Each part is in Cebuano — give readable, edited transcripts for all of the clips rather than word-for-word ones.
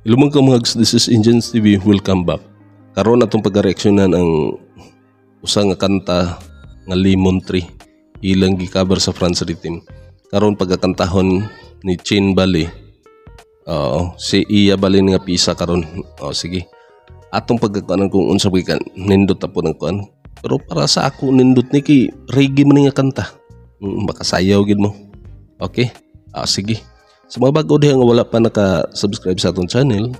Hello mga kamhags, this is Engines TV. Welcome back. Karon atong pagka-reaksyonan ang usa nga kanta nga Lemon Tree, ilang gi-cover sa Franz Rhythm. Karon pagkakantahon ni Chin Bali. Oo, si iya bali nga pisa karon. Oh, sige. Atong pagkakuanan kung unsa ba kan nindot po ng kuan. Pero para sa ako nindot ni kay reggae man nga kanta. Makasayaw gid mo. Okay? Ah, sige. Sa mga bago diha nga wala pa naka-subscribe sa atong channel,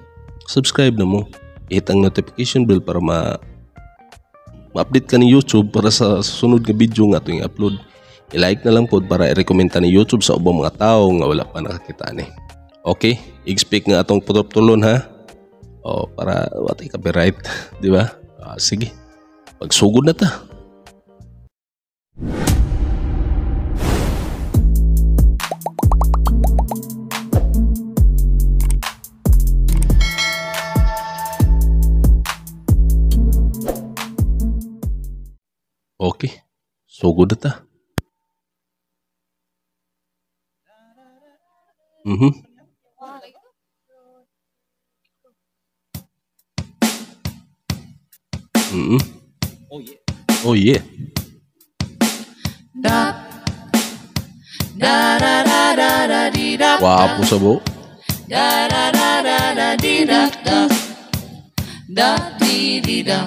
subscribe na mo. I-hit ang notification bell para ma-update ka ni YouTube para sa susunod nga video nga atong i-upload. I-like na lang pod para i-recommend ta ni YouTube sa ubang mga tao nga wala pa nakakita ni. Okay? Expect nga atong putop-tulon ha. O para watay copyright, di ba? Ah, sige. Pagsugod na ta. Okay. Sugod na ta. Mhm. Mhm. Oh yeah. Oh yeah. Da da da da da da dee da. Wapo sa buo. Da da da da da dee da da. Da dee dee da.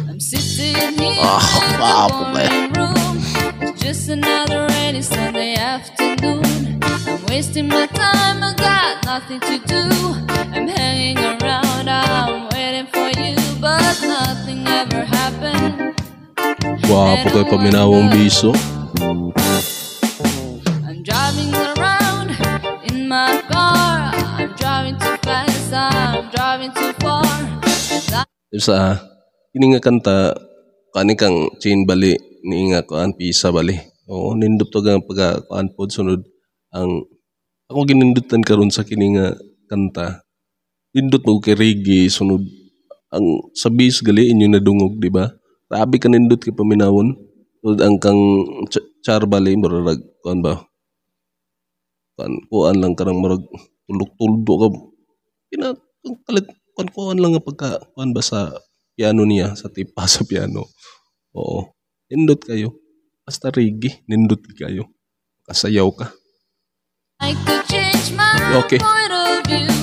I'm sitting here Ah, in the wapo ba? morning room. It's just another rainy Sunday afternoon. I'm wasting my time, I got nothing to do. I'm hanging around, I'm waiting for you, but nothing ever happened. Wapo kay paminawang biso. I'm driving around in my car. I'm driving too fast, I'm driving too far. Sa kini nga kanta kani kang Chin Bali ni nga kuan pisa bali. Oo, nindot to gang pagka kuan pod sunod ang ako ginindutan karon sa kini nga kanta. Nindot mo kay reggae sunod ang sa bass gali inyo nadungog, di ba? Grabe ka nindot kay paminawon. Sunod ang kang Char bali murag kuan ba? Kuan kuan lang karang murag tulok-tuldo ka. Pina ang kalit kuan kuan lang nga pagka kuan ba sa piano niya, sa tipa sa piano. Oo. Nindot kayo. Basta reggae, nindot kayo. Kasayaw ka. I could change my Okay. point of view.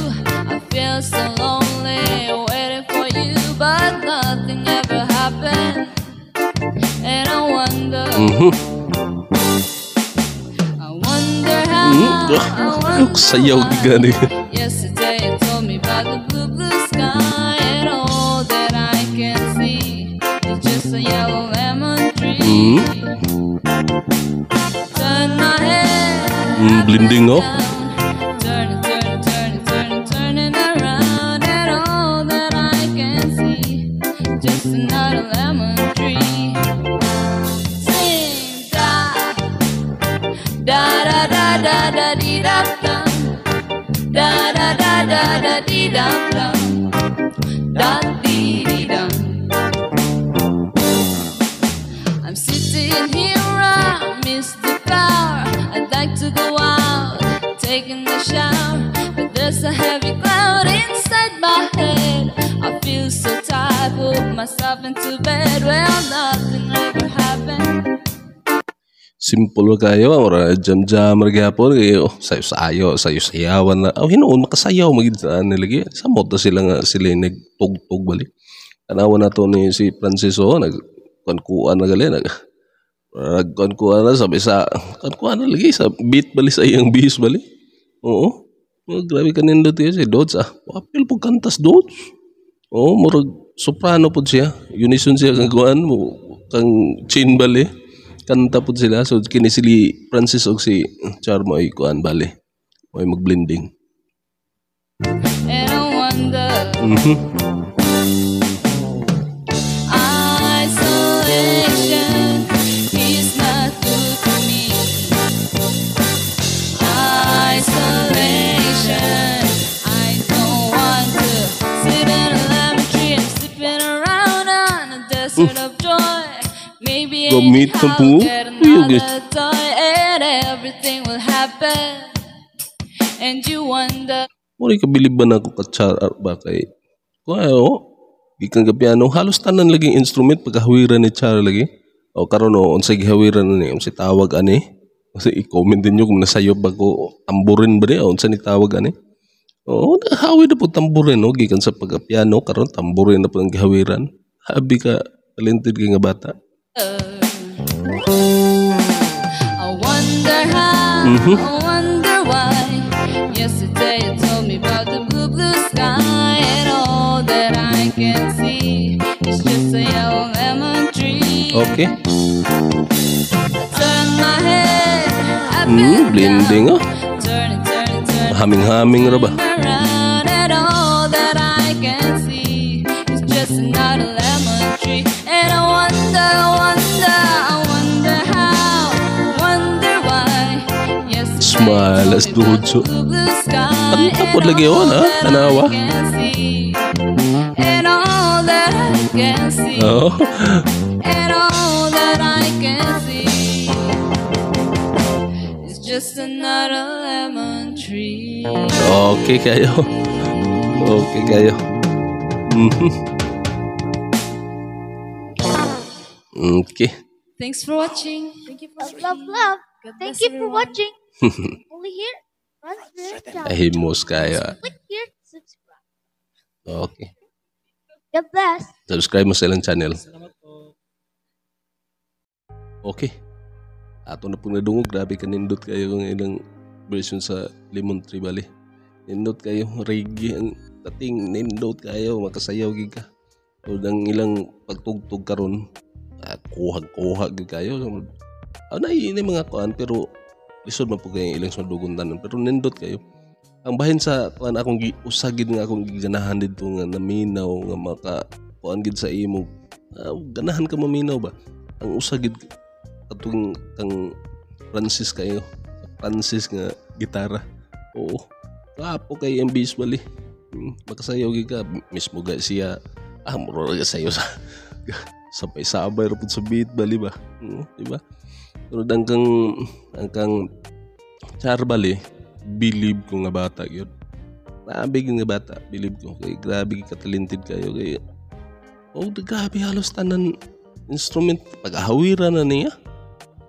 I feel so lonely waiting for you, but nothing ever happened. And I wonder, I wonder how, I wonder Sayaw why. gani. Yesterday you told me about the blue, blue sky, and all that I can see is just a yellow lemon tree. Turn my head up Blending, and oh. down. Turn it, turn it, turn it, turn it, turning around, and all that I can see, just another lemon tree. Sing da da da da da da dee da da da da da da da dee da da da dee dee da. I'm sitting here, I miss the power. I'd like to go out, taking a shower, but there's a heavy cloud inside my head. I feel so tired, put myself into bed. Well, nothing ever happened. Simple kayo, ora jam-jam ra gyapon kayo. Sayo-sayo, sayo-sayawan na. Oh, hinuon makasayaw magid sa nila gi. Samot na sila nga sila nagtugtog bali. Tanawa na to ni si Francis oh, nag kuan na gali nag kuan na sabi sa kuan na lagi sa beat bali sa iyang bass bali. Oo. Oh, grabe kanindot kayo si Dodds ah. Wapil po kantas Dodds. Oo, murag soprano pod siya. Unison siya kang kuan mo kang Chin bali. Kanta pod sila. So kini sili Francis og si Char mo ay kuan bali. Mo'y magblending. And I wonder, isolation is not good for me. Isolation, I don't want to sit in a lemon tree. I'm slipping around on a desert of joy. Maybe Gamit na anyhow po. get Uy, another toy and everything will happen. And you wonder. Mo kabilib ba na ako ka-Char ba kay kuan oh, gikan ka piano halos tanan lagi instrument pagkahawiran ni Char lagi. O karon oh, unsay gihawiran ni, unsay tawag ani? Kasi i-comment din nyo kung nasayop ba ko, tamborin ba ni o unsa ni tawag ani? Oo, nahawid na po tamborin no, gikan sa pagka-piano karon tamborin na po ang gihawiran. Habi ka talented kay nga bata. I wonder how, I wonder why. Yesterday you told me about the blue, blue sky, and all that I can see is just a yellow lemon tree. Okay. I turn my head up and Blending down. Oh. Turn and turn and turn. Haming-haming ra ba? Around, and all that I can see is just another lemon tree. And I wonder, wonder, I wonder how, wonder why. Yesterday you Smile told as me about dujo. the blue, blue sky, Kanta pod and lagi oh all na, that I tanawa. can see, and all that I can see, Oo. And all that I can see is just another lemon tree. Okay kayo. Okay kayo. Okay. Thanks for watching. Thank you for Love, love, love. God Thank bless you for everyone. Watching. Only here, Franz Channel. Ahimos kayo. Click here to subscribe. Okay. God bless. Subscribe mo sa ilang channel. Okay. Ato na pong nadungog. Grabe ka nindot kayo ang ilang version sa Lemon Tree bali. Nindot kayo. Reggae ang dating, nindot kayo. Makasayaw gid ka. So, ang ilang pagtugtog karon, kuhag-kuha gid kayo. Ah, na mga kuan pero lisod man po kayo ilang sudugon tanan pero nindot kayo. Ang bahin sa kuan akong usa gid nga akong giganahan didto nga naminaw nga maka kuan gid sa imo. Ganahan ka maminaw ba? Ang usa gid katong kang Francis kayo. Francis nga gitara. Oo. Kapo kay ang visually. Makasayaw gid ka mismo ga siya. Muro ra sayo sa sabay-sabay ra pud sa beat bali ba? Di ba? Pero ang kang Char bali, believe ko nga bata gyud. Grabe gyud nga bata, believe ko kay grabe gyud ka-talented kayo kay oh, grabe halos tanan instrument pag-ahawiran na niya.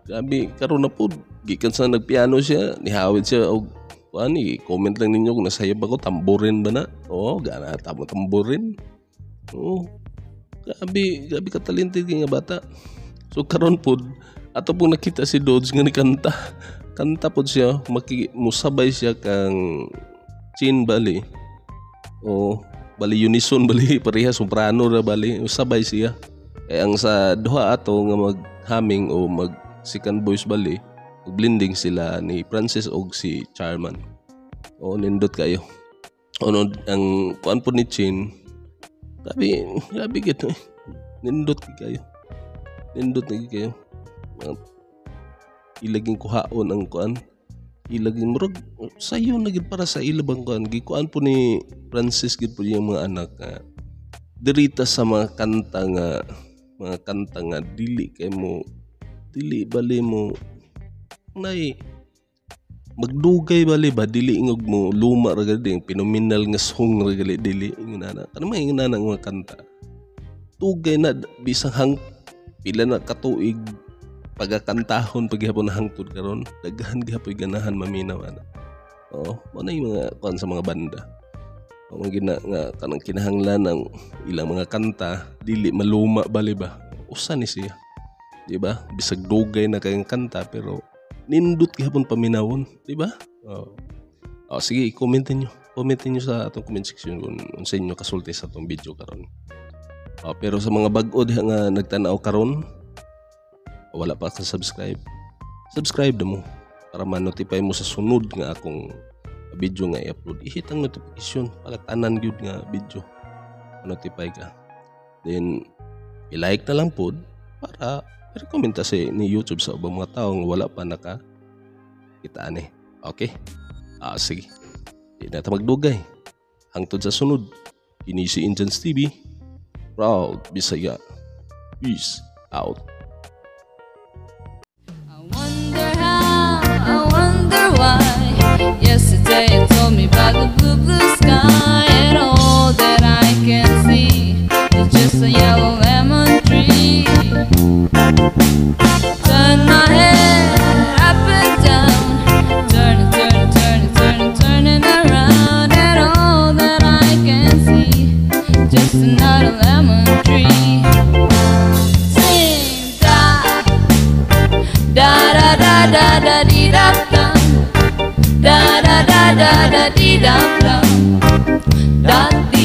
Grabe karon na pud gikan sa nagpiano siya, nihawid siya og kuan, i-comment lang ninyo kung nasayop ako, tamborin ba na? Oo, gana tamo tamborin. Oo. Grabe, grabe ka talented kay nga bata. So karon pod ato pong nakita si Dodge nga ni kanta. Kanta pod siya, maki musabay siya kang Chin bali. O bali unison bali pareha soprano ra bali, sabay siya. Kay ang sa duha ato nga mag-humming o mag second voice bali, blending sila ni Francis og si Charman. O nindot kayo. Ono ang kuan po ni Chin, grabe, grabe gid eh. Nindot gid kayo. Nindot na gid kayo. Mga ilaging kuhaon ang kuan. Ilaging murag sayo na gid para sa ila bang kuan. Gikuan po ni Francis gid po yung mga anak nga dirita sa mga kanta nga dili kay mo dili bali mo nay magdugay bali ba, dili ingog mo luma ra gali, phenomenal nga song ra gali, dili ingon ana kanang mga ingon ana nga mga kanta dugay na bisang hang pila na katuig pagakantahon paghapon na hangtod karon daghan gihapon ganahan maminaw ana. Oo, mao na yung mga kuan sa mga banda. Mao gina nga kanang kinahanglan ang ilang mga kanta dili maluma bali ba, usa ni siya, di ba? Bisag dugay na kayong kanta pero nindot gihapon paminawon, di ba? Oo. Oh, sige, i-comment niyo. Comment niyo sa atong comment section kung unsa inyo kasulti sa atong video karon. Oh, pero sa mga bag-o diha nga nagtan-aw karon, wala pa ka subscribe, subscribe na mo para ma-notify mo sa sunod nga akong video nga i-upload. I-hit ang notification para tanan gyud nga video ma-notify ka. Then i-like na lang pod para i-recommend ta si ni YouTube sa ubang mga tao nga wala pa naka kita ani. Okay? Sige. Di na ta magdugay. Hangtod sa sunod. Kini si Injans TV. Proud Bisaya. Peace out. I wonder how, I wonder why. Yesterday dum dum. Da da da da da dee dum dum. Da dee.